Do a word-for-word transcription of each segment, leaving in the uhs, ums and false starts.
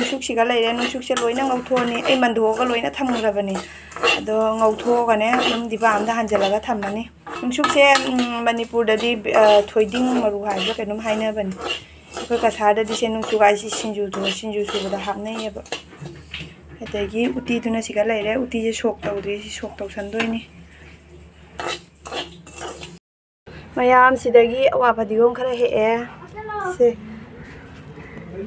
ꯅꯨꯡꯁꯨꯛꯁꯤꯒ ꯂꯩꯔꯦ꯫ ꯅꯨꯡꯁꯨꯛꯁꯦ ꯂꯣꯏꯅ ꯉꯧꯊꯣꯛꯑꯅꯤ꯫ ꯑꯩ ꯃꯟꯗꯣꯛꯑꯒ ꯂꯣꯏꯅ ꯊꯝꯈ꯭ꯔꯕꯅꯤ꯫ ꯑꯗꯣ ꯉꯧꯊꯣꯛꯑꯒꯅꯦ ꯑꯗꯨꯝ ꯗꯤꯕꯥ ꯑꯝꯗ ꯍꯥꯟꯖꯜꯂꯒ ꯊꯝꯃꯅꯤ꯫ ꯅꯨꯡꯁꯨꯛꯁꯦ, ꯎꯝ, ꯃꯅꯤꯄꯨꯔꯗꯗꯤ, ꯑ, ꯊꯣꯏꯗꯤꯡ ꯃꯔꯨ ꯍꯥꯏꯕ꯭ꯔꯥ ꯀꯩꯅꯣꯝ ꯍꯥꯏꯅꯕꯅꯤ꯫ ꯑꯩꯈꯣꯏ ꯀꯁꯥꯔꯗꯗꯤ ꯁꯦ ꯅꯨꯡꯁꯨꯛ ꯍꯥꯏꯁꯤ ꯁꯤꯡꯖꯨꯗꯨ, ꯁꯤꯡꯖꯨ ꯁꯨꯕꯗ ꯍꯥꯞꯅꯩꯌꯦꯕ꯫ ꯑꯗꯒꯤ ꯎꯇꯤꯗꯨꯅ ꯁꯤꯒ ꯂꯩꯔꯦ꯫ ꯎꯇꯤꯁꯦ ꯁꯣꯛ ꯇꯧꯗ꯭ꯔꯤ, ꯁꯤ ꯁꯣꯛ ꯇꯧꯁꯟꯗꯣꯏꯅꯤ꯫ ꯃꯌꯥꯝꯁꯤꯗꯒꯤ ꯑꯋꯥ ꯐꯗꯤꯒꯣꯝ ꯈꯔ ꯍꯦꯛꯑꯦ꯫ ꯁꯦ꯫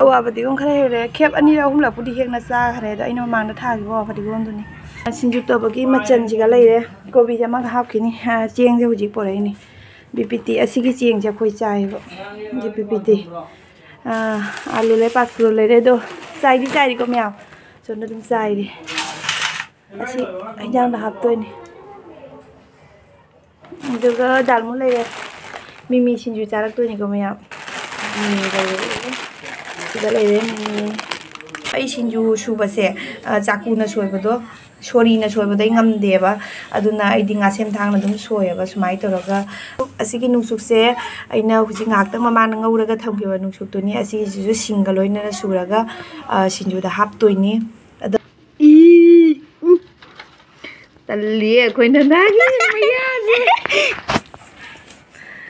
ꯑꯋꯥ ꯐꯗꯤꯒꯣꯝ ꯈꯔ ꯍꯦꯛꯂꯦ꯫ ꯈꯦꯞ ꯑꯅꯤꯔꯛ ꯑꯍꯨꯝꯂꯛꯄꯨꯗꯤ ꯍꯦꯛꯅ ꯆꯥꯈ꯭ꯔꯦ, ꯑꯗꯣ ꯑꯩꯅ ꯃꯃꯥꯡꯗ ꯊꯥꯈꯤꯕ ꯑꯋꯥ ꯐꯗꯤꯒꯣꯝꯗꯨꯅꯤ꯫ ꯁꯤꯡꯖꯨ ꯇꯧꯕꯒꯤ ꯃꯆꯜꯁꯤꯒ ꯂꯩꯔꯦ꯫ ꯀꯣꯕꯤꯁꯦ ꯑꯃꯒ ꯍꯥꯞꯈꯤꯅꯤ꯫ ꯑ, ꯆꯦꯡꯁꯦ ꯍꯧꯖꯤꯛ ꯄꯣꯔꯛꯏꯅꯤ꯫ B P T. ꯑꯁꯤꯒꯤ ꯆꯦꯡꯁꯦ ꯑꯩꯈꯣꯏ ꯆꯥꯏꯌꯦꯕ꯫ C B P T. ꯑ, ꯑꯥꯂꯨ ꯂꯩ, ꯄꯥꯁꯀꯨꯔ ꯂꯩꯔꯦ, ꯑꯗꯣ ꯆꯥꯏꯗꯤ ꯆꯥꯏꯔꯤꯀꯣ ꯃꯌꯥꯝ꯫ ꯁꯣꯝꯗ ꯑꯗꯨꯝ ꯆꯥꯏꯔꯤ꯫ ꯑꯁꯤ ꯍꯤꯟꯖꯥꯡꯗ ꯍꯥꯞꯇꯣꯏꯅꯤ꯫ ꯑꯗꯨꯒ ꯗꯥꯜꯃꯨ ꯂꯩꯔꯦ꯫ ꯃꯤꯃꯤ ꯁꯤꯡꯖꯨ ꯆꯥꯔꯛꯇꯣꯏꯅꯤꯀꯣ ꯃꯌꯥꯝ꯫ ꯃꯤꯃꯤ ꯂꯩꯔꯦ꯫ ꯁꯤꯗ ꯂꯩꯔꯦ ꯃꯤꯃꯤ꯫ ꯑꯩ ꯁꯤꯡꯖꯨ ꯁꯨꯕꯁꯦ, ꯑ, ꯆꯥꯀꯨꯅ ꯁꯣꯏꯕꯗꯣ, ꯁꯣꯔꯤꯅ ꯁꯣꯏꯕꯗꯣ ꯑꯩ ꯉꯝꯗꯦꯕ꯫ ꯑꯗꯨꯅ ꯑꯩꯗꯤ ꯉꯥꯁꯦꯝ ꯊꯥꯡꯅ ꯑꯗꯨꯝ ꯁꯣꯏꯌꯦꯕ, ꯁꯨꯃꯥꯏꯅ ꯇꯧꯔꯒ꯫ ꯑꯁꯤꯒꯤ ꯅꯨꯡꯁꯨꯛꯁꯦ ꯑꯩꯅ ꯍꯧꯖꯤꯛ ꯉꯥꯏꯍꯥꯛꯇꯪ ꯃꯃꯥꯡꯗ ꯉꯧꯔꯒ ꯊꯝꯈꯤꯕ ꯅꯨꯡꯁꯨꯛꯇꯨꯅꯤ꯫ ꯑꯁꯤꯁꯤꯁꯨ ꯁꯤꯡꯒ ꯂꯣꯏꯅꯅ ꯁꯨꯔꯒ, ꯑ, ꯁꯤꯡꯖꯨꯗ ꯍꯥꯞꯇꯣꯏꯅꯤ꯫ ꯑꯗꯣ ꯏ, ꯎꯝ꯫ ꯇꯜꯂꯤꯌꯦ ꯑꯩꯈꯣꯏ ꯅꯅꯥꯒꯤ ꯃꯌꯥꯁꯦ꯫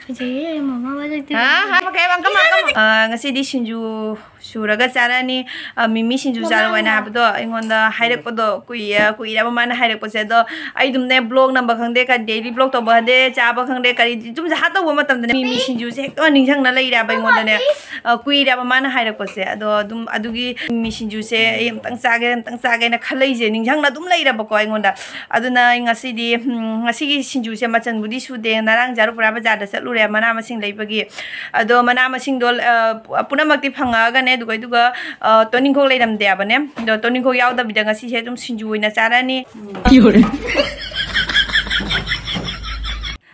ꯐꯖꯩꯌꯦ, ꯃꯃꯥ ꯍꯣꯏ ꯂꯩꯇꯦ꯫ ꯍꯥ? ꯍꯥ? ꯀꯩ ꯍꯥꯏꯕ? ꯀꯃꯥꯏ, ꯀꯃꯥꯏ? ꯑ, ꯉꯁꯤꯗꯤ ꯁꯤꯡꯖꯨ ꯁꯨꯔꯒ ꯆꯥꯔꯅꯤ꯫ ꯑ, ꯃꯤꯃꯤ ꯁꯤꯡꯖꯨ ꯆꯥꯔꯣ ꯍꯥꯏꯅ ꯍꯥꯏꯕꯗꯣ ꯑꯩꯉꯣꯟꯗ ꯍꯥꯏꯔꯛꯄꯗꯣ ꯀꯨꯏ-, ꯑ, ꯀꯨꯏꯔꯕ ꯃꯥꯅ ꯍꯥꯏꯔꯛꯄꯁꯦ꯫ ꯑꯗꯣ ꯑꯩ ꯑꯗꯨꯝꯅꯦ vlog ꯅꯝꯕ ꯈꯪꯗꯦ, ꯀ-, daily vlog ꯇꯧꯕ ꯈꯪꯗꯦ, ꯆꯥꯕ ꯈꯪꯗꯦ, ꯀꯔꯤ ꯑꯗꯨꯝ ꯍꯥ ꯇꯧꯕ ꯃꯇꯝꯗꯅꯦ ꯃꯤꯃꯤ ꯁꯤꯡꯖꯨꯁꯦ ꯍꯦꯛꯇ ꯅꯤꯡꯁꯤꯡꯅ ꯂꯩꯔꯦꯕ ꯑꯩꯉꯣꯟꯗꯅꯦ꯫ ꯑ, ꯀꯨꯏꯔꯦꯕ ꯃꯥꯅ ꯍꯥꯏꯔꯛꯄꯁꯦ꯫ ꯑꯗꯣ ꯑꯗꯨꯝ ꯑꯗꯨꯒꯤ ꯃꯤꯃꯤ ꯁꯤꯡꯖꯨꯁꯦ ꯑꯩ ꯑꯝꯇꯪ ꯆꯥꯒꯦ, ꯑꯝꯇꯪ ꯆꯥꯒꯦꯅ ꯈꯜꯂꯛꯏꯁꯦ ꯅꯤꯡꯁꯤꯡꯅ ꯑꯗꯨꯝ ꯂꯩꯔꯕꯀꯣ ꯑꯩꯉꯣꯟꯗ꯫ ꯑꯗꯨꯅ ꯑꯩ ꯉꯁꯤꯗꯤ, ꯎꯝ, ꯉꯁꯤꯒꯤ ꯁꯤꯡꯖꯨꯁꯦ ꯃꯆꯟꯕꯨꯗꯤ ꯁꯨꯗꯦ꯫ ꯉꯔꯥꯡ ꯖꯥꯔꯨꯄꯨꯔꯥ ꯕꯖꯥꯔꯗ ꯆꯠꯂꯨꯔꯦ ꯃꯅꯥ ꯃꯁꯤꯡ ꯂꯩꯕꯒꯤ꯫ ꯑꯗꯣ ꯃꯅꯥ ꯃꯁꯤꯡꯗꯣ, ꯑ, ꯄꯨ-, ꯄꯨꯝꯅꯃꯛꯇꯤ ꯐꯪꯉꯛꯑꯒꯅꯦ, ꯑꯗꯨꯒ, ꯑꯗꯨꯒ, ꯑ, ꯇꯣꯅꯤꯡꯈꯣꯛ ꯂꯩꯔꯝꯗꯦꯕꯅꯦ꯫ ꯑꯗꯣ ꯇꯣꯅꯤꯡꯈꯣꯛ ꯌꯥꯎꯗꯕꯤꯗ ꯉꯁꯤꯁꯦ ꯑꯗꯨꯝ ꯁꯤꯡꯖꯨ ꯑꯣꯏꯅ ꯆꯥꯔꯅꯤ꯫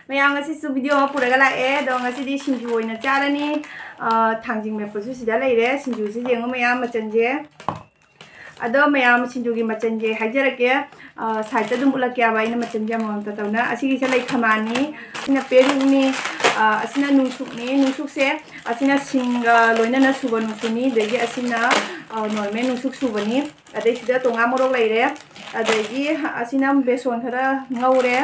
ꯃꯌꯥꯝ ꯉꯁꯤꯁꯨ video ꯑꯃ ꯄꯨꯔꯒ ꯂꯥꯛꯑꯦ꯫ ꯑꯗꯣ ꯉꯁꯤꯗꯤ ꯁꯤꯡꯖꯨ ꯑꯣꯏꯅ ꯆꯥꯔꯅꯤ꯫ ꯑ, ꯊꯥꯡꯖꯤꯡ ꯃꯦꯠꯄꯁꯨ ꯁꯤꯗ ꯂꯩꯔꯦ꯫ ꯁꯤꯡꯖꯨꯁꯤ ꯌꯦꯡꯉꯨ ꯃꯌꯥꯝ ꯃꯆꯜꯁꯦ꯫ ꯑꯗꯣ ꯃꯌꯥꯝ ꯁꯤꯡꯖꯨꯒꯤ ꯃꯆꯜꯁꯦ ꯍꯥꯏꯖꯔꯛꯀꯦ꯫ ꯑ, side ꯇ ꯑꯗꯨꯝ ꯎꯠꯂꯛꯀꯦ ꯍꯥꯏꯕ ꯑꯩꯅ ꯃꯆꯜꯁꯦ ꯑꯃꯃꯝꯇ ꯇꯧꯅ꯫ ꯑꯁꯤꯒꯤꯁꯦ ꯂꯩꯈꯃꯥꯅꯤ, ꯑꯁꯤꯅ ꯄꯦꯔꯨꯛꯅꯤ, ꯑ, ꯑꯁꯤꯅ ꯅꯨꯡꯁꯨꯛꯅꯤ꯫ ꯅꯨꯡꯁꯨꯛꯁꯦ, ꯑꯁꯤꯅ ꯁꯤꯡꯒ ꯂꯣꯏꯅꯅ ꯁꯨꯕ ꯅꯨꯡꯁꯨꯛꯅꯤ, ꯑꯗꯒꯤ ꯑꯁꯤꯅ, ꯑ, normal ꯅꯨꯡꯁꯨꯛ ꯁꯨꯕꯅꯤ꯫ ꯑꯗꯩ ꯁꯤꯗ ꯇꯣꯉꯥ ꯃꯣꯔꯣꯛ ꯂꯩꯔꯦ, ꯑꯗꯒꯤ ꯑꯁꯤꯅ ꯕꯦꯁꯣꯟ ꯈꯔ ꯉꯧꯔꯦ,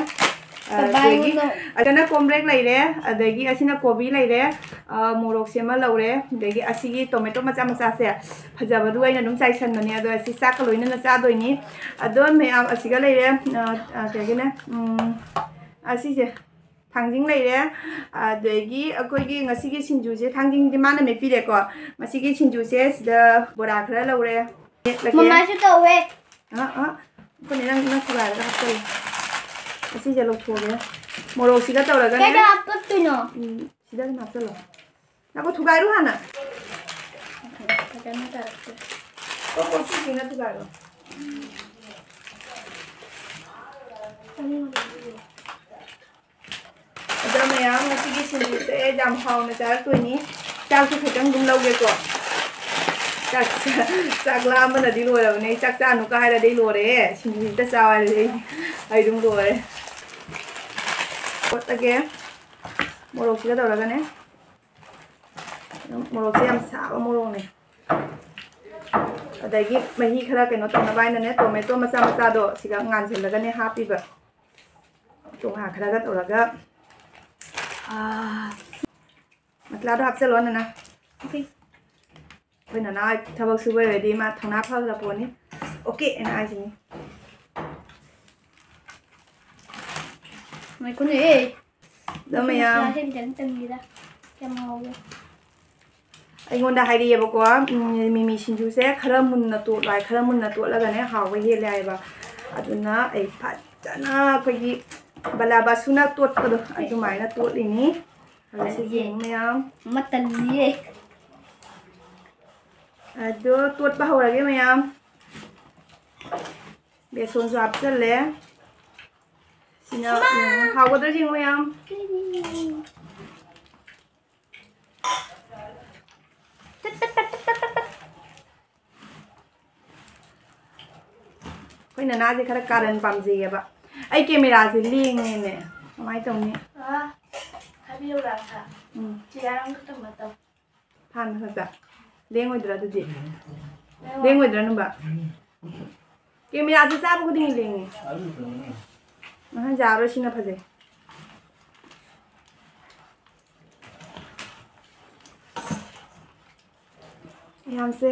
ꯑ, ꯀꯗꯥꯏ ꯑꯗꯒꯤ ꯉꯧꯗꯣ? ꯑꯁꯤꯅ ꯀꯣꯝꯕ꯭ꯔꯦꯛ ꯂꯩꯔꯦ, ꯑꯗꯒꯤ ꯑꯁꯤꯅ ꯀꯣꯕꯤ ꯂꯩꯔꯦ, ꯑ, ꯃꯣꯔꯣꯛꯁꯦ ꯑꯃ ꯂꯧꯔꯦ, ꯑꯗꯒꯤ ꯑꯁꯤꯒꯤ ꯇꯣꯃꯦꯇꯣ ꯃꯆꯥ ꯃꯆꯥꯁꯦ ꯐꯖꯕꯗꯨꯒ ꯑꯩꯅ ꯑꯗꯨꯝ ꯆꯥꯏꯁꯟꯕꯅꯦ꯫ ꯑꯗꯣ ꯑꯁꯤ ꯆꯥꯛꯀ ꯂꯣꯏꯅꯅ ꯆꯥꯗꯣꯏꯅꯤ꯫ ꯑꯗꯣ ꯃꯌꯥꯝ ꯑꯁꯤꯒ ꯂꯩꯔꯦ, ꯑ, ꯑ, ꯀꯩ ꯍꯥꯏꯒꯦꯅꯦ, ꯎꯝ, ꯑꯁꯤꯁꯦ ꯊꯥꯡꯖꯤꯡ ꯂꯩꯔꯦ, ꯑꯗꯒꯤ ꯑꯩꯈꯣꯏꯒꯤ ꯉꯁꯤꯒꯤ ꯁꯤꯡꯖꯨꯁꯦ, ꯊꯥꯡꯖꯤꯡꯗꯤ ꯃꯥꯅ ꯃꯦꯠꯄꯤꯔꯦꯀꯣ꯫ ꯉꯁꯤꯒꯤ ꯁꯤꯡꯖꯨꯁꯦ ꯁꯤꯗ ꯕꯣꯔꯥ ꯈꯔ ꯂꯧꯔꯦ, ꯃꯦꯠꯂꯒꯦ꯫ ꯃꯃꯥꯁꯨ ꯇꯧꯋꯦ꯫ ꯑ, ꯑ, ꯑꯩꯈꯣꯏꯅꯦ ꯅꯪ, ꯅꯪ ꯊꯨꯒꯥꯏꯔꯒ ꯍꯥꯞꯆꯜꯂꯣ꯫ ꯑꯁꯤꯁꯦ ꯂꯧꯊꯣꯛꯑꯒꯦ꯫ ꯃꯣꯔꯣꯛꯁꯤꯒ ꯇꯧꯔꯒꯅꯦ꯫ ꯀꯩꯗ ꯍꯥꯞꯀꯠꯇꯣꯏꯅꯣ? ꯎꯝ, ꯁꯤꯗ ꯑꯗꯨꯝ ꯍꯥꯞꯆꯜꯂꯣ꯫ ꯉꯥꯏꯈꯣ, ꯊꯨꯒꯥꯏꯔꯨ ꯍꯥꯟꯅ꯫ ꯐꯖꯅ ꯇꯥꯔꯛꯇꯦ꯫ ꯑꯣ, ꯑꯣ, ꯁꯤꯁꯤꯅ ꯊꯨꯒꯥꯏꯔꯣ꯫ ꯑꯗꯣ ꯃꯌꯥꯝ, ꯉꯁꯤꯒꯤ ꯁꯤꯡꯖꯨꯁꯦ ꯌꯥꯝ ꯍꯥꯎꯅ ꯆꯥꯔꯛꯇꯣꯏꯅꯤ꯫ ꯆꯥꯛꯁꯨ ꯈꯤꯇꯪ ꯑꯗꯨꯝ ꯂꯧꯒꯦꯀꯣ꯫ ꯆꯥꯛ, ꯆꯥꯛ ꯂꯥꯝꯕꯅꯗꯤ ꯂꯣꯏꯔꯕꯅꯦ꯫ ꯑꯩ ꯆꯥꯛ ꯆꯥꯅꯨ ꯀꯥꯏꯔꯗꯤ ꯑꯩ ꯂꯣꯏꯔꯦ꯫ ꯁꯤꯡꯖꯨ ꯍꯦꯛꯇ ꯆꯥꯎ ꯍꯥꯏꯔꯗꯤ ꯑꯩ, ꯑꯩ ꯑꯗꯨꯝ ꯂꯣꯏꯔꯦ꯫ ꯀꯣꯠꯂꯒꯦ꯫ ꯃꯣꯔꯣꯛꯁꯤꯒ ꯇꯧꯔꯒꯅꯦ꯫ ꯃꯣꯔꯣꯛꯁꯦ ꯌꯥꯝ ꯁꯥꯕ ꯃꯣꯔꯣꯛꯅꯦ꯫ ꯑꯗꯒꯤ ꯃꯍꯤ ꯈꯔ ꯀꯩꯅꯣ ꯇꯧꯅꯕ ꯍꯥꯏꯅꯅꯦ, ꯇꯣꯃꯦꯇꯣ ꯃꯆꯥ ꯃꯆꯥꯗꯣ ꯁꯤꯒ ꯉꯥꯟꯁꯤꯜꯂꯒꯅꯦ ꯍꯥꯞꯄꯤꯕ꯫ ꯆꯣꯡꯍꯥ ꯈꯔꯒ ꯇꯧꯔꯒ, ꯑꯥ, ꯃꯁꯂꯥꯗꯣ ꯍꯥꯞꯆꯜꯂꯣ, ꯅꯅꯥ꯫ ꯑꯣꯀꯦ꯫ ꯑꯩꯈꯣꯏ ꯅꯅꯥ ꯊꯕꯛ ꯁꯨꯕ ꯑꯣꯏꯔꯗꯤ ꯃꯥ ꯊꯧꯅꯥ ꯐꯈ꯭ꯔ ꯄꯣꯠꯅꯤ꯫ ꯑꯣꯀꯦ ꯑꯅ ꯍꯥꯏꯁꯤꯅꯤ꯫ ꯉꯥꯏꯈꯣꯅꯦ, ꯑꯦ꯫ ꯑꯗꯣ ꯃꯌꯥꯝ꯫ ꯃꯁꯂꯥꯁꯦ ꯈꯤꯇꯪ ꯇꯪꯒꯦꯗ꯫ ꯌꯥꯝ ꯍꯥꯎꯋꯦ꯫ ꯑꯩꯉꯣꯟꯗ ꯍꯥꯏꯔꯛꯑꯦꯕꯀꯣ, ꯎꯝ, ꯃꯤꯃꯤ ꯁꯤꯡꯖꯨꯁꯦ ꯈꯔ ꯃꯨꯟꯅ ꯇꯣꯠꯂꯣ ꯍꯥꯏ, ꯈꯔ ꯃꯨꯟꯅ ꯇꯣꯠꯂꯒꯅꯦ ꯍꯥꯎꯕ ꯍꯦꯜꯂꯦ ꯍꯥꯏꯕ꯫ ꯑꯗꯨꯅ ꯑꯩ ꯐꯖꯅ ꯑꯩꯈꯣꯏꯒꯤ ꯕꯂꯥꯕꯥꯁꯨꯅ ꯇꯣꯠꯄꯗꯣ ꯑꯗꯨꯃꯥꯏꯅ ꯇꯣꯠꯂꯤꯅꯤ꯫ ꯑꯗꯣ ꯁꯤ ꯌꯦꯡꯉꯨ ꯃꯌꯥꯝ꯫ ꯑꯃ ꯇꯜꯂꯤꯌꯦ꯫ ꯑꯗꯣ ꯇꯣꯠꯄ ꯍꯧꯔꯒꯦ ꯃꯌꯥꯝ꯫ ꯕꯦꯁꯣꯟꯁꯨ ꯍꯥꯞꯆꯜꯂꯦ꯫ ꯁꯤꯅ, ꯏꯃꯥ! ꯎꯝ, ꯍꯥꯎꯒꯗ꯭ꯔꯥ ꯌꯦꯡꯉꯨ ꯃꯌꯥꯝ꯫ ꯑꯩꯈꯣꯏ ꯅꯅꯥꯁꯦ ꯈꯔ ꯀꯥꯔꯟ ꯄꯥꯝꯖꯩꯌꯦꯕ꯫ ꯑꯩ ꯀꯦꯃꯦꯔꯥꯁꯦ ꯂꯦꯡꯉꯦꯅꯦ꯫ ꯀꯃꯥꯏꯅ ꯇꯧꯅꯤ? ꯑꯥ꯫ ꯌꯧꯔꯛꯑꯒ ꯎꯝ꯫ ꯆꯤꯌꯥꯔ ꯑꯃꯈꯛꯇꯪ ꯃꯇꯝ꯫ ꯐꯥꯟ ꯃꯊꯛꯇ꯫ ꯂꯦꯡꯉꯣꯏꯗ꯭ꯔꯥ ꯑꯗꯨꯗꯤ? ꯂꯦꯡꯉꯣꯏ꯫ ꯂꯦꯡꯉꯣꯏꯗ꯭ꯔꯥ ꯅꯨꯡꯕ? ꯀꯦꯃꯦꯔꯥꯁꯦ ꯆꯥꯕ ꯈꯨꯗꯤꯡꯒꯤ ꯂꯦꯡꯉꯦ꯫ ꯑꯍꯟ ꯌꯥꯔꯣꯏ, ꯁꯤꯅ ꯐꯖꯩ꯫ ꯃꯌꯥꯝꯁꯦ꯫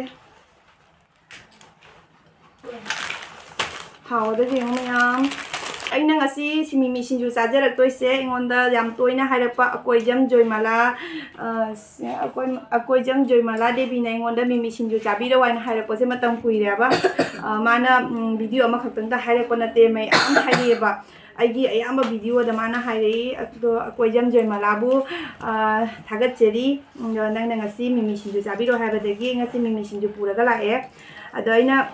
ꯍꯥꯎꯕꯗ ꯌꯦꯡꯉꯨ ꯃꯌꯥꯝ꯫ ꯑꯩꯅ ꯉꯁꯤ ꯁꯤꯃꯤꯃꯤ ꯁꯤꯡꯖꯨ ꯆꯥꯖꯔꯛꯇꯣꯏꯁꯦ, ꯑꯩꯉꯣꯟꯗ ꯌꯥꯝ ꯇꯣꯏꯅ ꯍꯥꯏꯔꯛꯄ ꯑꯀꯣꯏꯖꯝ ꯖꯣꯏꯃꯂꯥ, ꯑ, ꯑꯀꯣꯏ-, ꯑꯀꯣꯏꯖꯝ ꯖꯣꯏꯃꯂꯥ ꯗꯦꯕꯤꯅ ꯑꯩꯉꯣꯟꯗ ꯃꯤꯃꯤ ꯁꯤꯡꯖꯨ ꯆꯥꯕꯤꯔꯛꯑꯣ ꯍꯥꯏꯅ ꯍꯥꯏꯔꯛꯄꯁꯦ ꯃꯇꯝ ꯀꯨꯏꯔꯦꯕ꯫ ꯑ, ꯃꯥꯅ, ꯎꯝ, video ꯑꯃꯈꯛꯇꯪꯗ ꯍꯥꯏꯔꯛꯄ ꯅꯠꯇꯦ, ꯃꯌꯥꯝ ꯍꯥꯏꯔꯛꯑꯦꯕ꯫ ꯑꯩꯒꯤ ꯑꯌꯥꯝꯕ videoꯗ ꯃꯥꯅ ꯍꯥꯏꯔꯛꯏ꯫ ꯑꯗꯣ ꯑꯀꯣꯏꯖꯝ ꯖꯣꯏꯃꯂꯥꯕꯨ, ꯑ, ꯊꯥꯒꯠꯆꯔꯤ꯫ ꯑꯗꯣ ꯅꯪꯅ ꯉꯁꯤ ꯃꯤꯃꯤ ꯁꯤꯡꯖꯨ ꯆꯥꯕꯤꯔꯛꯑꯣ ꯍꯥꯏꯕꯗꯒꯤ ꯉꯁꯤ ꯃꯤꯃꯤ ꯁꯤꯡꯖꯨ ꯄꯨꯔꯒ ꯂꯥꯛꯑꯦ꯫ ꯑꯗꯣ ꯑꯩꯅ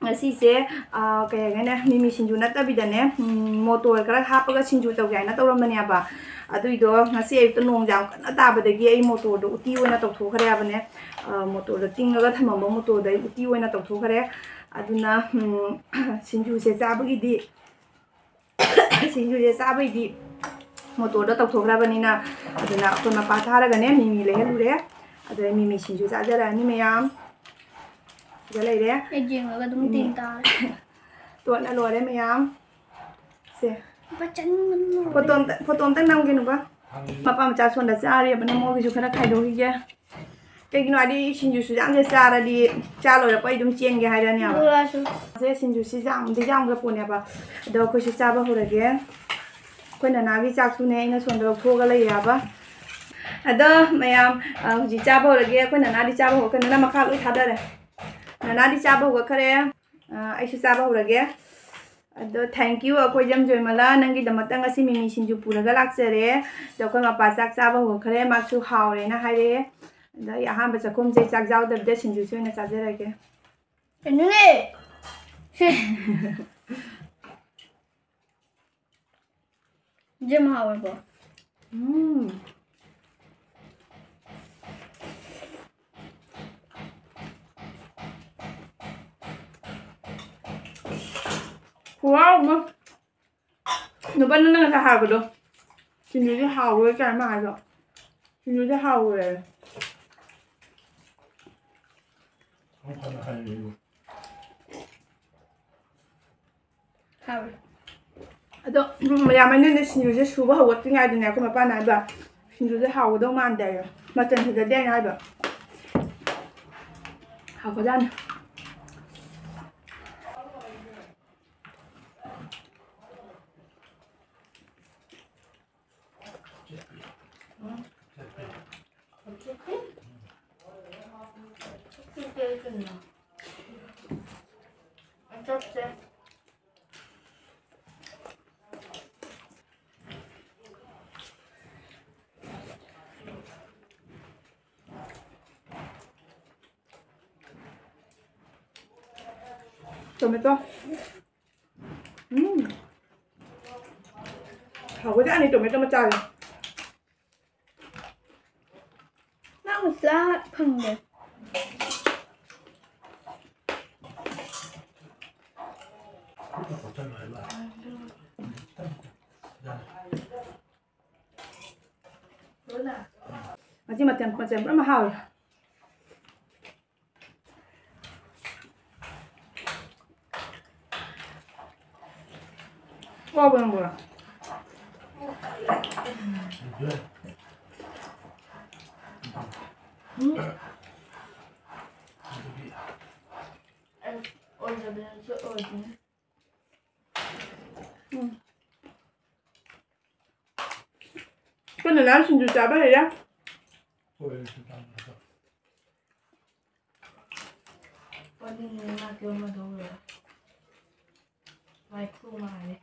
ꯉꯁꯤꯁꯦ, ꯑ, ꯀꯩ ꯍꯥꯏꯒꯅꯤ, ꯃꯤꯃꯤ ꯁꯤꯡꯖꯨ ꯅꯠꯇꯕꯤꯗꯅꯦ, ꯎꯝ, ꯃꯣꯇꯣꯔ ꯈꯔ ꯍꯥꯞꯄꯒ ꯁꯤꯡꯖꯨ ꯇꯧꯒꯦ ꯍꯥꯏꯅ ꯇꯧꯔꯝꯕꯅꯦꯕ꯫ ꯑꯗꯨꯏꯗꯣ ꯉꯁꯤ ꯑꯌꯨꯛꯇ ꯅꯣꯡ ꯌꯥꯝ ꯀꯟꯅ ꯇꯥꯕꯗꯒꯤ ꯑꯩ ꯃꯣꯇꯣꯔꯗꯣ ꯎꯇꯤ ꯑꯣꯏꯅ ꯇꯧꯊꯣꯛꯈ꯭ꯔꯦ ꯍꯥꯏꯕꯅꯦ꯫ ꯑ, ꯃꯣꯇꯣꯔꯗꯣ ꯇꯤꯡꯉꯒ ꯊꯝꯃꯝꯕ ꯃꯣꯇꯣꯔꯗꯣ ꯑꯩ ꯎꯇꯤ ꯑꯣꯏꯅ ꯇꯧꯊꯣꯛꯈ꯭ꯔꯦ꯫ ꯑꯗꯨꯅ, ꯎꯝ, ꯁꯤꯡꯖꯨꯁꯦ ꯆꯥꯕꯒꯤꯗꯤ, ꯁꯤꯡꯖꯨꯁꯦ ꯆꯥꯕꯩꯗꯤ ꯃꯣꯇꯣꯔꯗꯣ ꯇꯧꯊꯣꯛꯈ꯭ꯔꯕꯅꯤꯅ, ꯑꯗꯨꯅ ꯑꯩꯈꯣꯏ ꯃꯄꯥ ꯊꯥꯔꯒꯅꯦ ꯃꯤꯃꯤ ꯂꯩꯍꯜꯂꯨꯔꯦ꯫ ꯑꯗꯣ ꯑꯩ ꯃꯤꯃꯤ ꯁꯤꯡꯖꯨ ꯆꯥꯖꯔꯛꯑꯅꯤ ꯃꯌꯥꯝ꯫ ꯁꯤꯗ ꯂꯩꯔꯦ꯫ ꯍꯦꯛ ꯌꯦꯡꯉꯒ ꯑꯗꯨꯝ ꯎꯝ꯫ ꯇꯤꯟ ꯇꯥꯔꯦ꯫ ꯇꯣꯠꯅ ꯂꯣꯏꯔꯦ ꯃꯌꯥꯝ꯫ ꯁꯦ꯫ ꯂꯨꯄꯥ ꯆꯅꯤ ꯃꯅꯨꯡ ꯂꯧꯔꯦ꯫ ꯐꯣꯇꯣ ꯑꯝꯇ, ꯐꯣꯇꯣ ꯑꯝꯇ ꯅꯝꯒꯦ ꯅꯨꯄꯥ꯫ ꯃꯄꯥ ꯃꯆꯥ ꯁꯣꯝꯗ ꯆꯥꯔꯤꯕꯅ ꯃꯣꯏꯒꯤꯁꯨ ꯈꯔ ꯈꯥꯏꯗꯣꯛꯈꯤꯒꯦ꯫ ꯀꯩꯒꯤꯅꯣ ꯍꯥꯏꯗꯤ ꯁꯤꯡꯖꯨꯁꯨ ꯌꯥꯝꯁꯦ ꯆꯥꯔꯗꯤ ꯆꯥ ꯂꯣꯏꯔꯛꯄ ꯑꯩ ꯑꯗꯨꯝ ꯆꯦꯟꯒꯦ ꯍꯥꯏꯔꯅꯦꯕ꯫ ꯂꯣꯏꯔꯁꯨ꯫ ꯁꯦ ꯁꯤꯡꯖꯨꯁꯤ ꯌꯥꯝꯗꯤ ꯌꯥꯝꯈ꯭ꯔ ꯄꯣꯠꯅꯦꯕ꯫ ꯑꯗꯣ ꯑꯩꯈꯣꯏꯁꯨ ꯆꯥꯕ ꯍꯧꯔꯒꯦ꯫ ꯑꯩꯈꯣꯏ ꯅꯅꯥꯒꯤ ꯆꯥꯛꯁꯨꯅꯦ ꯑꯩꯅ ꯁꯣꯝꯗ ꯂꯧꯊꯣꯛꯑꯒ ꯂꯩꯔꯦꯕ꯫ ꯑꯗꯣ ꯃꯌꯥꯝ, ꯑ, ꯍꯧꯖꯤꯛ ꯆꯥꯕ ꯍꯧꯔꯒꯦ꯫ ꯑꯩꯈꯣꯏ ꯅꯅꯥꯗꯤ ꯆꯥꯕ ꯍꯧꯔꯛꯀꯅꯨ, ꯅꯪ ꯃꯈꯥ ꯂꯣꯏ ꯊꯥꯗꯔꯦ꯫ ꯅꯅꯥꯗꯤ ꯆꯥꯕ ꯍꯧꯒꯠꯈꯔꯦ꯫ ꯑ, ꯑꯩꯁꯨ ꯆꯥꯕ ꯍꯧꯔꯒꯦ꯫ ꯑꯗꯣ thank you ꯑꯩꯈꯣꯏ ꯖꯝ ꯖꯣꯏꯃꯂꯥ, ꯅꯪꯒꯤꯗꯃꯛꯇ ꯉꯁꯤ ꯃꯤꯃꯤ ꯁꯤꯡꯖꯨ ꯄꯨꯔꯒ ꯂꯥꯛꯆꯔꯦ꯫ ꯑꯗꯣ ꯑꯩꯈꯣꯏ ꯃꯄꯥ ꯆꯥꯛ ꯆꯥꯕ ꯍꯧꯒꯠꯈꯔꯦ, ꯃꯥꯁꯨ ꯍꯥꯎꯔꯦꯅ ꯍꯥꯏꯔꯛꯑꯦ꯫ ꯑꯗꯣ ꯑꯩ ꯑꯍꯥꯟꯕ ꯆꯥꯛꯈꯨꯝꯁꯦ ꯆꯥꯛ ꯌꯥꯎꯗꯕꯤꯗ ꯁꯤꯡꯖꯨꯁꯤ ꯑꯣꯏꯅ ꯆꯥꯖꯔꯒꯦ꯫ ꯀꯩꯅꯣꯅꯦ! ꯁꯤ꯫ ꯖꯦꯝ ꯍꯥꯎꯔꯕꯣ? ꯎꯝ꯫ ꯈꯨꯍꯥꯎ ꯑꯃ꯫ ꯅꯨꯄꯥ ꯅꯪꯅ ꯉꯁꯥꯏ ꯍꯥꯏꯕꯗꯣ꯫ ꯁꯤꯡꯖꯨꯁꯦ ꯍꯥꯎꯔꯣꯏ ꯀꯥꯏꯅ ꯃꯥ ꯍꯥꯏꯗꯣ꯫ ꯁꯤꯡꯖꯨꯁꯦ ꯍꯥꯎꯔꯣꯏ꯫ ꯌꯥꯝ ꯐꯅ ꯍꯥꯏꯔꯦ꯫ ꯍꯥꯎꯔꯦ꯫ ꯑꯗꯣ, ꯎꯝ, ꯃꯌꯥꯝ ꯑꯩꯅꯅꯦ ꯁꯤꯡꯖꯨꯁꯦ ꯁꯨꯕ ꯍꯧꯒꯠꯇ꯭ꯔꯤꯉꯩꯗꯅꯦ ꯑꯩꯈꯣꯏ ꯃꯄꯥꯅ ꯍꯥꯏꯕ, "ꯁꯤꯡꯖꯨꯁꯦ ꯍꯥꯎꯒꯗꯧ ꯃꯥꯟꯗꯦ" ꯍꯥꯏꯕ꯫ ꯃꯆꯜ ꯐꯖꯗꯦ ꯍꯥꯏꯅ ꯍꯥꯏꯕ꯫ ꯍꯥꯎꯈ꯭ꯔꯖꯥꯠꯅꯤ꯫ Tomato. ꯎꯝ꯫ ꯍꯥꯎꯕꯖꯥꯠꯅꯤ tomato ꯃꯆꯥꯁꯦ꯫ ꯅꯪ ꯃꯁꯂꯥ ꯐꯪꯗꯦ꯫ ꯉꯁꯤ ꯃꯊꯦꯜ ꯃꯊꯦꯜ ꯄꯨꯝꯅꯃꯛ ꯍꯥꯎꯔꯦ꯫ ꯋꯥꯕ꯭ꯔꯣ ꯅꯪꯕꯣ? ꯎꯝ꯫ ꯑꯣꯏꯗꯕꯅꯁꯨ ꯑꯣꯏꯗꯅ꯫ ꯎꯝ꯫ ꯑꯩꯈꯣꯏ ꯅꯅꯥꯎ ꯁꯤꯡꯖꯨ ꯆꯥꯕ ꯍꯩꯔꯦ꯫ ꯋꯥꯔꯤꯅꯦ ꯃꯥ ꯀꯩꯅꯣꯝꯃ ꯇꯧꯔꯦ꯫ ꯋꯥꯏꯈꯨ ꯃꯥꯜꯂꯦ꯫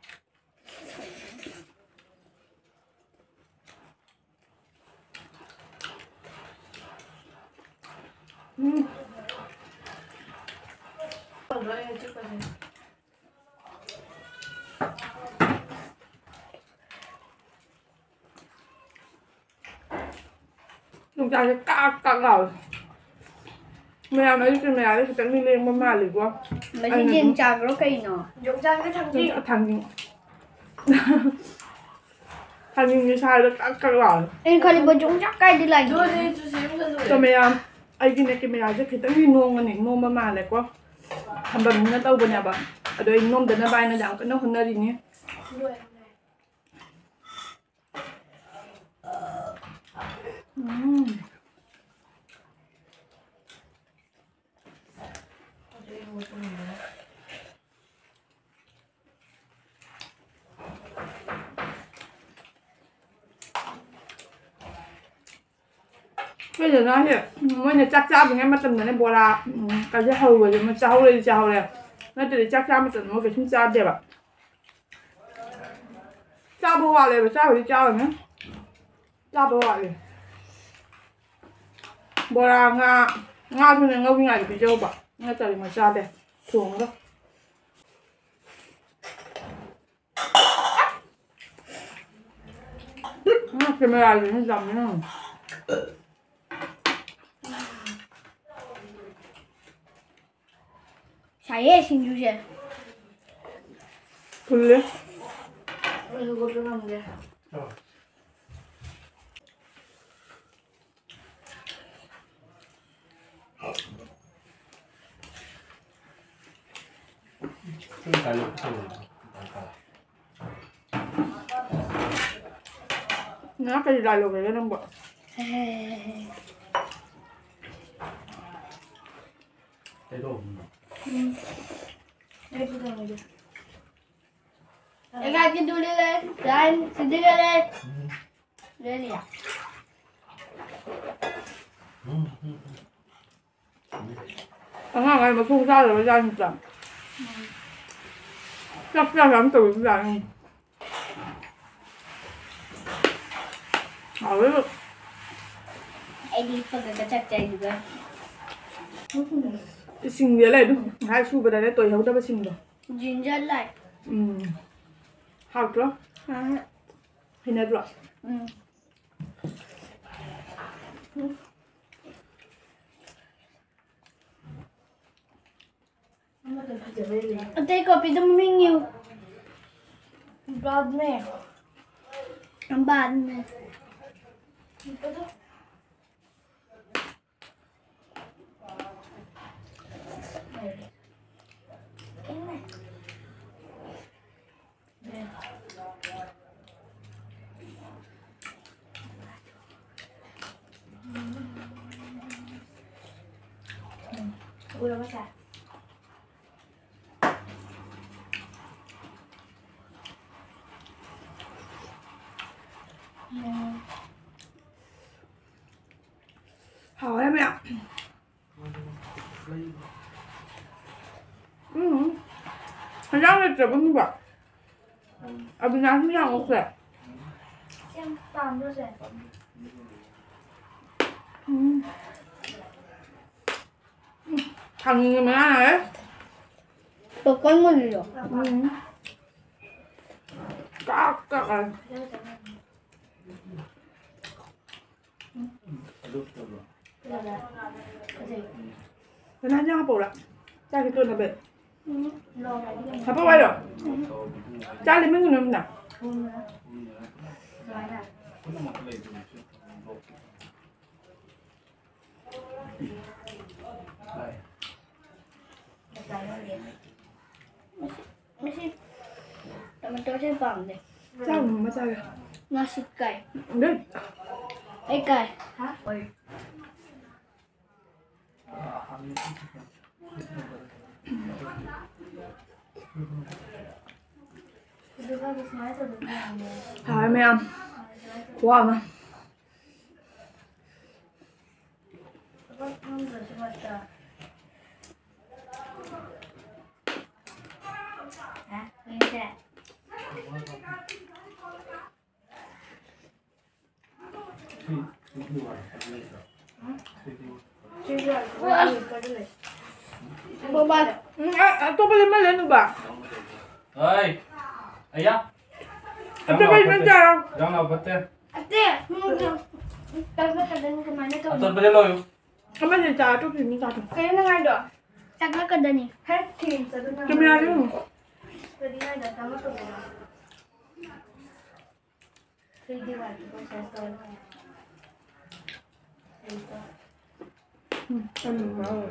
ꯎꯝ꯫ ꯂꯣꯏꯔꯦ ꯆꯤꯛꯄꯁꯦ꯫ ꯌꯣꯡꯆꯥꯛꯁꯦ ꯀꯥꯛ ꯀꯥꯛ ꯂꯥꯎꯋꯦ꯫ ꯃꯌꯥꯝ ꯑꯌꯨꯛꯀꯤ ꯃꯌꯥꯝꯁꯦ ꯈꯤꯇꯪꯗꯤ ꯂꯦꯡꯕ ꯃꯥꯜꯂꯤꯀꯣ꯫ ꯃꯁꯤ ꯑꯩꯅ ꯌꯦꯟ ꯑꯗꯨꯝ ꯆꯥꯕ꯭ꯔꯣ ꯀꯩꯅꯣ? ꯌꯣꯡꯆꯥꯛꯅ ꯊꯥꯡꯖꯤꯡ꯫ ꯌꯣꯡꯆꯥꯛ ꯊꯥꯡꯖꯤꯡ꯫ ꯈꯥꯡꯖꯤꯡꯁꯦ ꯁꯥꯏꯕꯗ ꯀꯛ ꯀꯛ ꯂꯥꯎꯋꯦ꯫ ꯑꯩꯅ ꯈꯜꯂꯤꯕ ꯌꯣꯡꯆꯥꯛ ꯀꯥꯏꯗꯤ ꯂꯥꯛꯏ꯫ ꯑꯗꯨꯅꯦ ꯑꯩꯁꯨ ꯁꯦꯝꯒꯗꯣꯏꯅꯦ꯫ ꯀꯦꯃꯦꯔꯥ, ꯑꯩꯒꯤꯅꯦ ꯀꯦꯃꯦꯔꯥꯁꯦ ꯈꯤꯇꯪꯗꯤ ꯅꯣꯝꯒꯅꯤ, ꯅꯣꯝꯕ ꯃꯥꯜꯂꯦꯀꯣ꯫ ꯊꯝꯕꯝꯁꯤꯅ ꯇꯧꯕꯅꯦꯕ꯫ ꯑꯗꯣ ꯑꯩ ꯅꯣꯝꯗꯅꯕ ꯍꯥꯏꯅ ꯌꯥꯝ ꯀꯟꯅ ꯍꯣꯠꯅꯔꯤꯅꯤ꯫ ꯎꯝ꯫ ꯑꯩꯈꯣꯏ ꯗꯗꯥꯁꯦ ꯃꯣꯏꯅ ꯆꯥꯛ ꯆꯥꯗ꯭ꯔꯤꯉꯩ ꯃꯇꯝꯗꯅꯦ ꯕꯣꯔꯥ, ꯎꯝ, ꯀꯁꯦ ꯍꯧꯕꯁꯦ ꯃꯣꯏ ꯆꯥꯍꯧꯔꯗꯤ ꯆꯥꯍꯧꯔꯦ, ꯅꯠꯇ꯭ꯔꯗꯤ ꯆꯥꯛ ꯆꯥꯕ ꯃꯇꯝꯗ ꯃꯣꯏ ꯀꯩꯁꯨꯝ ꯆꯥꯗꯦꯕ꯫ ꯆꯥꯕ ꯋꯥꯠꯂꯦꯕ, ꯆꯥꯕꯨꯗꯤ ꯆꯥꯔꯅꯤ꯫ ꯆꯥꯕ ꯋꯥꯠꯂꯦ꯫ ꯕꯣꯔꯥ, ꯉꯥ, ꯉꯥꯗꯨꯅ ꯉꯧꯔꯤꯉꯩꯗ ꯄꯤꯖꯧꯕ꯫ ꯅꯠꯇ꯭ꯔꯗꯤ ꯃꯣꯏ ꯆꯥꯗꯦ꯫ ꯊꯣꯡꯉꯒ꯫ ꯉꯥ ꯀꯦꯃꯦꯔꯥꯗꯨꯅ ꯆꯥꯃꯤꯟꯅꯧ꯫ ꯁꯥꯏꯌꯦ ꯁꯤꯡꯖꯨꯁꯦ꯫ ꯐꯨꯜꯂꯦ꯫ ꯑꯩ ꯍꯧꯒꯠꯄ ꯉꯝꯗꯦ꯫ ꯅꯪ ꯀꯔꯤ ꯂꯥꯏ ꯂꯧꯒ꯭ꯔꯒꯦ ꯅꯪꯕꯣ? ꯎꯝ꯫ ꯑꯩ ꯄꯨꯊꯣꯔꯛꯑꯒꯦ꯫ ꯑꯦꯒꯥꯏ ꯀꯤꯗꯨ ꯂꯤꯂꯦ, ꯂꯥꯏꯟ ꯁꯤꯗꯤ ꯂꯤꯂꯦ꯫ ꯂꯤꯂꯤꯌꯥ꯫ ꯑꯉꯥꯡ ꯍꯥꯏ ꯃꯈꯣꯡ ꯆꯥꯗꯕ ꯖꯥꯠꯅꯤꯗ꯫ ꯆꯥꯛ ꯆꯥ ꯆꯥꯅ ꯇꯧꯕꯁꯨ ꯌꯥꯅꯤ꯫ ꯍꯥꯎꯋꯦꯕ꯫ ꯑꯩꯗꯤ ꯍꯤꯞꯄꯒ ꯆꯥꯛ ꯆꯥꯏꯗꯨꯒ꯫ ꯏꯁꯤꯡꯗꯤ ꯂꯩ ꯑꯗꯨꯝ ꯉꯥꯏꯍꯥꯛ ꯁꯨꯕꯗꯅꯦ ꯇꯣꯏꯍꯧꯗꯕꯁꯤꯡꯗꯣ꯫ ꯖꯤꯟꯖꯔ ꯂꯥꯏ꯫ ꯎꯝ꯫ ꯍꯥꯎꯇ꯭ꯔꯣ? ꯑꯍ꯫ ꯍꯩꯅꯗ꯭ꯔꯣ? ꯎꯝ꯫ ꯑꯇꯩ ꯀꯣꯄꯤꯗꯨ ꯃꯃꯤꯡ ꯏꯌꯨ꯫ ꯕ꯭ꯂꯥꯗꯅꯦ꯫ बाद में। ꯍꯥꯎꯔꯦ ꯃꯌꯥꯝ꯫ ꯎꯝ꯫ ꯍꯦꯟꯖꯥꯡ ꯂꯩꯇ꯭ꯔꯕꯅꯤꯕ꯫ ꯑꯕꯤꯅꯥꯁ ꯍꯦꯟꯖꯥꯡ ꯑꯣꯛꯈ꯭ꯔꯦ꯫ ꯌꯥꯝ ꯄꯥꯝꯕ꯭ꯔꯣ ꯆꯦ? ꯎꯝ꯫ ꯎꯝ꯫ ꯊꯥꯡꯖꯤꯡꯒꯤ ꯃꯅꯥ ꯍꯥꯏꯔꯦ꯫ ꯄꯣꯞꯀꯣꯔꯟ ꯃꯨꯜꯂꯤꯔꯣ? ꯎꯝ꯫ ꯀꯥꯛ ꯀꯥꯛ ꯍꯥꯏꯔꯦ꯫ ꯀꯅꯥ ꯍꯦꯟꯖꯥꯡ ꯍꯥꯞꯄꯧꯔꯥ? ꯆꯥꯛꯁꯤ ꯇꯣꯠꯅꯕ꯫ ꯍꯥꯞꯄꯧ ꯍꯥꯏꯔꯣ? ꯆꯥꯛ ꯂꯦꯝꯍꯟꯒꯅꯨ ꯑꯝꯇ꯫ ꯃꯁꯤ ꯇꯣꯃꯦꯇꯣꯁꯦ ꯄꯥꯝꯗꯦ꯫ ꯆꯥꯔꯨꯅꯨ, ꯑꯃ ꯆꯥꯒꯦ꯫ ꯅꯥꯁꯤꯛ ꯀꯥꯏ꯫ ꯑꯗꯨ ꯑꯩ ꯀꯥꯏ꯫ ꯍꯥꯎꯔꯦ ꯃꯌꯥꯝ꯫ ꯈꯨꯍꯥꯎ ꯑꯃ꯫ ꯕꯕꯥ꯫ ꯎꯝ, ꯑ-, ꯑꯇꯣꯞꯄꯗ ꯑꯃ ꯂꯩꯅꯨꯕ꯫ ꯍꯣꯏ꯫ ꯑꯌꯥ꯫ ꯑꯇꯣꯞꯄ ꯑꯃ ꯆꯥꯔꯣ꯫ ꯌꯥꯝ ꯂꯥꯎ ꯐꯠꯇꯦ꯫ ꯑꯇꯩ, ꯎꯝ, ꯇꯪꯈꯠꯀꯗꯕꯅꯤ ꯀꯃꯥꯏꯅ ꯇꯧꯅꯤ? ꯑꯇꯣꯞꯄꯗ ꯂꯣꯏꯌꯨ꯫ ꯑꯃꯁꯦ ꯆꯥ ꯑꯇꯣꯞꯄꯁꯤꯡꯗꯤ ꯆꯥꯗꯣ꯫ ꯀꯩꯅꯣ ꯅꯪ ꯍꯥꯏꯗꯣ? ꯇꯪꯈꯠꯀꯗꯅꯤ꯫ ꯍꯦ, ꯊꯦꯡ ꯆꯠꯂꯨ ꯅꯪ꯫ ꯆꯨꯝꯃꯤꯔꯥ ꯁꯤꯕꯨ? ꯀꯔꯤ ꯍꯥꯏꯅꯣ? ꯇꯪꯈꯠꯀꯗꯕꯅꯤ꯫ ꯎꯝ, ꯎꯝ, ꯎꯝ꯫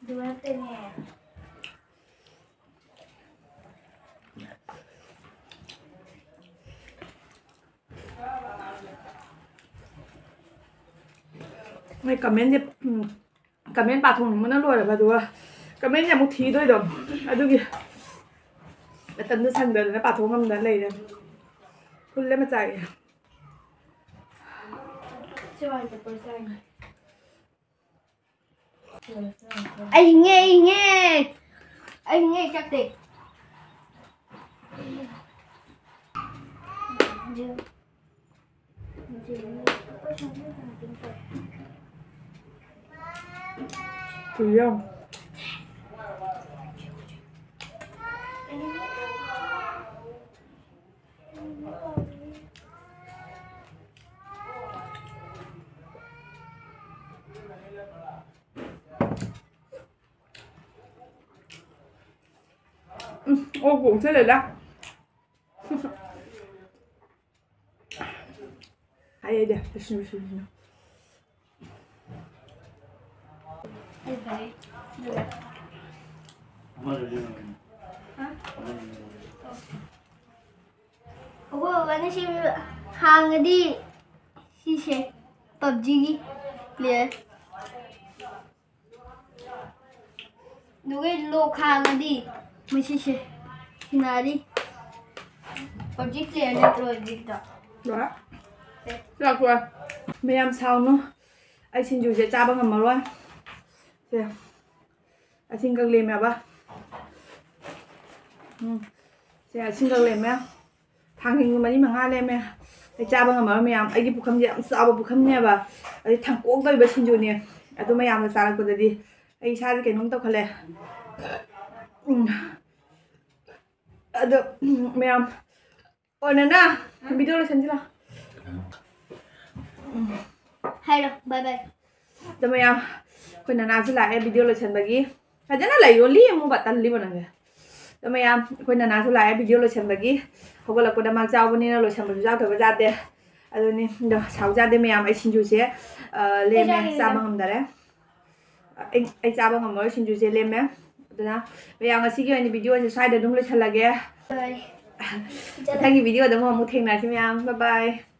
ꯑꯗꯨ ꯅꯠꯇꯦꯅꯦ꯫ ꯃꯣꯏ comment ꯁꯦ, ꯎꯝ, comment ꯄꯥꯊꯣꯛꯅꯤꯡꯕꯅ ꯂꯣꯏꯔꯕ, ꯑꯗꯨꯒ comment ꯁꯦ ꯑꯃꯨꯛ ꯊꯤꯗꯣꯏꯗꯣ, ꯑꯗꯨꯒꯤ ꯃꯇꯝꯗꯣ ꯁꯪꯗꯗꯅ ꯄꯥꯊꯣꯛ ꯉꯝꯗꯅ ꯂꯩꯔꯦ꯫ ꯐꯨꯜꯂꯦ ꯃꯆꯥꯒꯤ꯫ ꯑꯩ ꯍꯤꯡꯉꯦ, ꯑꯩ ꯍꯤꯡꯉꯦ꯫ ꯑꯩ ꯍꯤꯡꯉꯦ, ꯆꯠꯇꯦ꯫ ꯀꯨꯏꯔꯦ ꯌꯥꯝ꯫ ꯎꯝ, ꯑꯣꯛꯄꯨ ꯑꯣꯛꯁꯜꯂꯦꯗ꯫ ꯍꯥꯏ, ꯑꯩꯗꯤ ꯂꯣꯏꯁꯤꯟ, ꯂꯣꯏꯁꯤꯟ, ꯂꯣꯏꯁꯤꯟ꯫ ꯑꯩꯈꯣꯏ ꯕꯕꯥꯅ ꯁꯦꯝꯃꯤꯕ ꯍꯥꯡꯉꯗꯤ ꯁꯤꯁꯦ ꯄꯞꯖꯤꯒꯤ player꯫ ꯑꯗꯨꯒ lock ꯍꯥꯡꯉꯗꯤ ꯃꯁꯤꯁꯦ ꯁꯤꯟꯅꯔꯤ꯫ ꯄꯞꯖꯤ player ꯅꯠꯇ꯭ꯔꯣ ꯍꯧꯖꯤꯛꯇ? ꯂꯣꯏꯔꯦ꯫ ꯆꯥꯛ ꯂꯣꯏꯔꯦ꯫ ꯃꯌꯥꯝ ꯁꯥꯎꯅꯨ꯫ ꯑꯩ ꯁꯤꯡꯖꯨꯁꯦ ꯆꯥꯕ ꯉꯝꯃꯔꯣꯏ꯫ ꯁꯦ꯫ ꯑꯁꯤꯟꯒꯛ ꯂꯦꯝꯃꯦꯕ꯫ ꯎꯝ꯫ ꯁꯦ ꯑꯁꯤꯟꯒꯛ ꯂꯦꯝꯃꯦ꯫ ꯊꯥꯡꯖꯤꯡꯁꯨ ꯃꯔꯤ ꯃꯉꯥ ꯂꯦꯝꯃꯦ꯫ ꯑꯩ ꯆꯥꯕ ꯉꯝꯃꯔꯣꯏ ꯃꯌꯥꯝ꯫ ꯑꯩꯒꯤ ꯄꯨꯈꯝꯁꯦ ꯌꯥꯝ ꯆꯥꯎꯕ ꯄꯨꯈꯝꯅꯦꯕ꯫ ꯑꯗꯩ ꯊꯥꯡꯀꯣꯛ ꯇꯧꯔꯤꯕ ꯁꯤꯡꯖꯨꯅꯦ꯫ ꯑꯗꯨ ꯃꯌꯥꯝꯅ ꯆꯥꯔꯛꯄꯗꯗꯤ ꯑꯩ ꯏꯁꯥꯁꯦ ꯀꯩꯅꯣꯝ ꯇꯧꯈꯠꯂꯦ꯫ ꯎꯝ꯫ ꯑꯗꯣ, ꯎꯝ, ꯃꯌꯥꯝ꯫ ꯑꯣ, ꯅꯅꯥ, video ꯂꯣꯏꯁꯟꯁꯤ ꯂꯥꯎ꯫ ꯍꯥꯏꯔꯣ, bye bye꯫ ꯑꯗꯣ ꯃꯌꯥꯝ, ꯑꯩꯈꯣꯏ ꯅꯅꯥꯁꯨ ꯂꯥꯛꯑꯦ video ꯂꯣꯏꯁꯟꯕꯒꯤ꯫ ꯐꯖꯅ ꯂꯩꯔꯣ, ꯂꯦꯝꯃꯣꯕ, ꯇꯜꯂꯤꯕ ꯅꯪꯁꯦ꯫ ꯑꯗꯣ ꯃꯌꯥꯝ, ꯑꯩꯈꯣꯏ ꯅꯅꯥꯁꯨ ꯂꯥꯛꯑꯦ ꯚꯤꯗꯤꯑꯣ ꯂꯣꯏꯁꯟꯕꯒꯤ꯫ ꯍꯧꯒꯠꯂꯛꯄꯗ ꯃꯥ ꯆꯥꯎꯕꯅꯤꯅ ꯂꯣꯏꯁꯟꯕꯁꯨ ꯌꯥꯎꯗꯕ ꯌꯥꯗꯦ꯫ ꯑꯗꯨꯅꯤ, ꯑꯗꯣ ꯁꯥꯎꯖꯥꯗꯦ ꯃꯌꯥꯝ, ꯑꯩ ꯁꯤꯡꯖꯨꯁꯦ, ꯑ, ꯂꯦꯝꯃꯦ, ꯆꯥꯕ ꯉꯝꯗꯔꯦ꯫ ꯑꯩ, ꯑꯩ ꯆꯥꯕ ꯉꯝꯃꯔꯣꯏ, ꯁꯤꯡꯖꯨꯁꯦ ꯂꯦꯝꯃꯦ꯫ ꯑꯗꯨꯅ ꯃꯌꯥꯝ, ꯉꯁꯤꯒꯤ ꯑꯣꯏꯅ ꯚꯤꯗꯤꯑꯣꯁꯦ ꯁ꯭ꯋꯥꯏꯗ ꯑꯗꯨꯝ ꯂꯣꯏꯁꯜꯂꯒꯦ꯫ ꯃꯊꯪꯒꯤ ꯚꯤꯗꯤꯑꯣꯗ ꯑꯃꯨꯛ, ꯑꯃꯨꯛ ꯊꯦꯡꯅꯔꯁꯤ ꯃꯌꯥꯝ꯫ Bye bye꯫